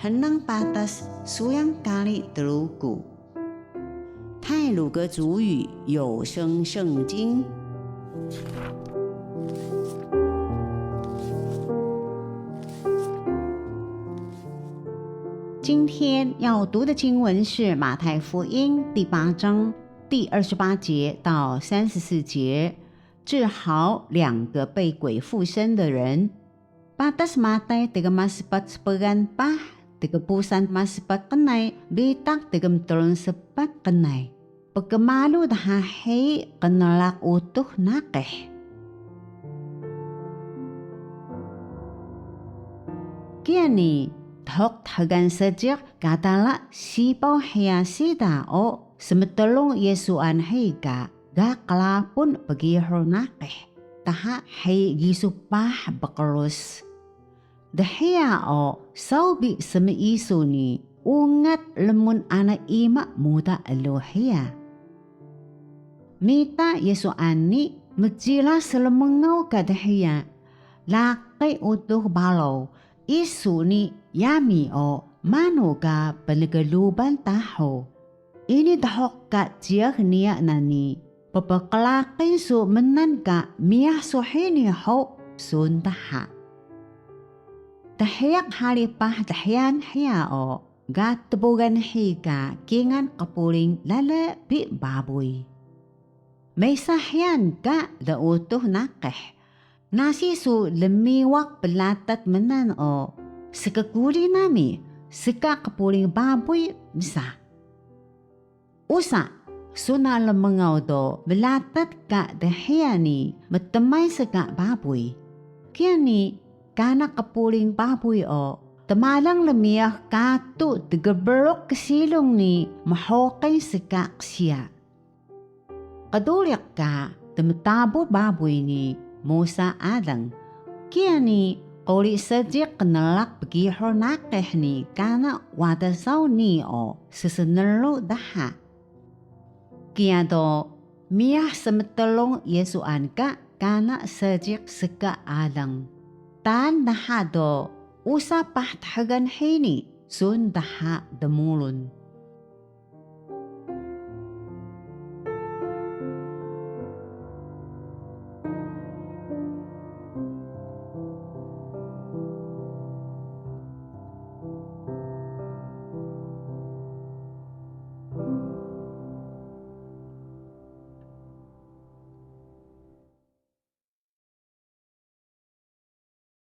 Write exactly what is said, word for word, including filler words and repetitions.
Mnang patas suyang kari Truku. 太魯閣族語有聲聖經。今天要讀的經文是馬太福音第八章第二十八節到三十四節，治好兩個被鬼附身的人。 Patas Matay tgmaspat spgan paah tgpusal maspat qnay bitaq tgmtrul spat qnay. Pkmalu dha hiyi qnraq Utux Naqih. Kiya ni, dhuq dxgal seejiq ka dara sipaw hiya siida o smtrung Yisuan hiya ka ga qrapun bgihur naqih, dha hiyi gisu paah bqrus. Dhiya o saw bi smiisu ni ungat rmun ana ima muda eluh hiya. Mita Yisuan ni mcila slmngaw ka dhiya, laqi Utux Baraw, isu ni yami o manu ka pnkluban ta hug? Ini dhuq ka jiyax niya nani, ppqlaqi su mnan ka miyah su hini hug? Sun dha. Dhiyaq hari paah dhiyan hiya o ga tbugan hiya ka kingal qpuring lala bi babuy. Mesa hiyan ka dha Utux Naqih, nasi su lmiwaq platat mnan o, skkuri nami ska qpuring babuy msa. Usa, sun na rmngaw do mlatat ka dhiya ni mtmay ska babuy. Kiya ni, kana qpuring babuy o tmalang rmiyah katu tgbruk ksilung ni mhuqil ska qsiya. Qduriq ka tmtabu babuy ni musa alang. Kiya ni quri seejiq qnraq bgihur naqih ni kana wada saw nii o ssnru dha. Kiya do miyah smtrung Yisuan ka kana seejiq ska alang. Taan dha do usa paah dxgal hini sun dha dmurun.